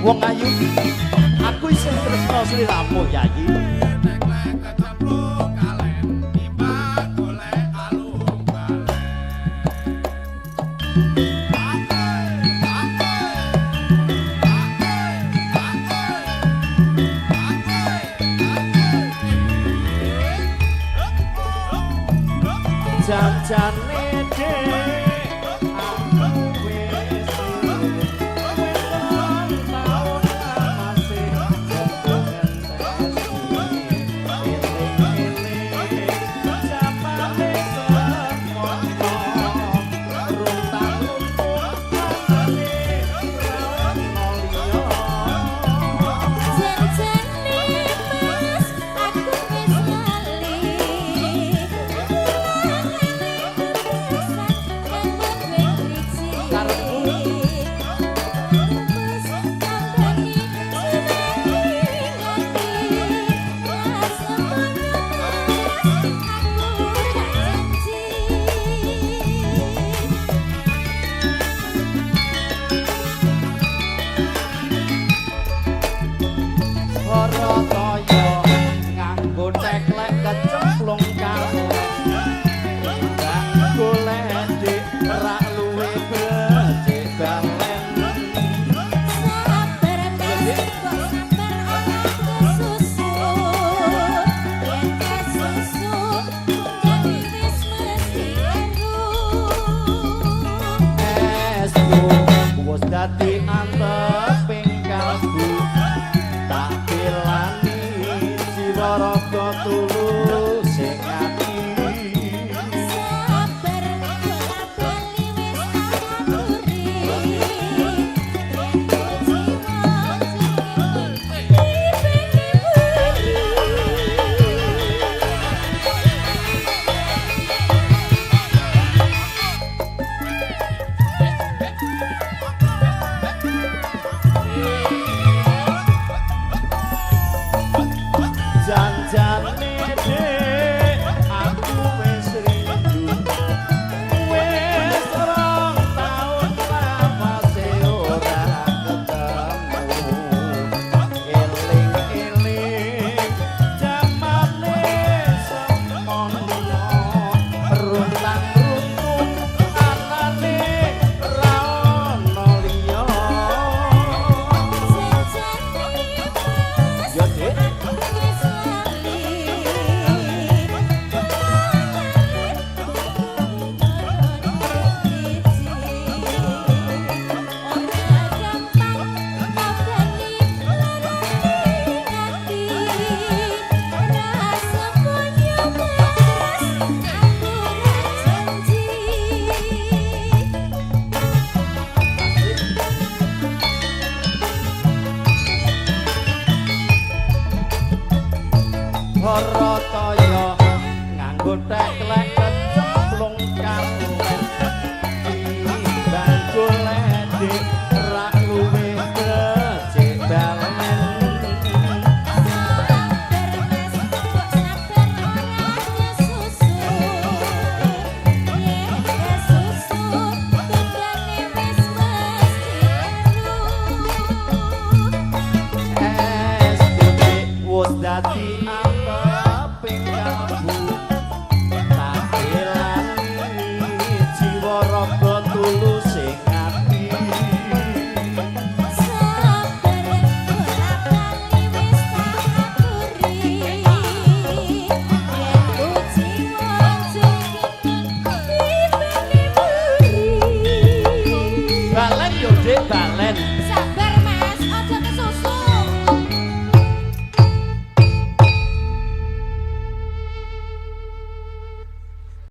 Wong ayu, aku isih tresno sliramu, Yayi. Teklek kecemplung kalen timbang golek alung balen. Janjane dek aku wis wis 2 taun masih ngenteni, eling-eling jamane semono, runtang runtung anane ra ono liya. Janjane Mas, aku wis lali. Karepmu. Mas tambani suwe ati. Semono Mas, aku tak janji. Barataya nganggo teklek kecemplung kalen, timbang golek dik rak luwe becik balen. Sabar Mas, kok sabar ora kesusu. Yen kesusu, tunggane wis mesti kleru. Esku wis dadi anteping kalbu, tak belani jiwa raga tulus sing ati. Sabar, bola bali wis tak aturi. Yen jiwa dipeni buri. Janjane dek aku wis rindu, wis 2 taun lawase ora ketemu, eling-eling jamane semono, runtang runtung anane ra ono liya. Janjane Mas, Yo, Dik. aku wis lali. Ora gampang tambani larane ati. Ora semono Mas, aku ra janji. Barataya nganggo teklek kecemplung kalen, timbang golek dik rak luwe becik balen. Sabar Mas, kok sabar ora kesusu. Yen kesusu, tunggane wis mesti kleru. Esku dik wis dadi anteping kalbu, tak belani jiwa raga tulus.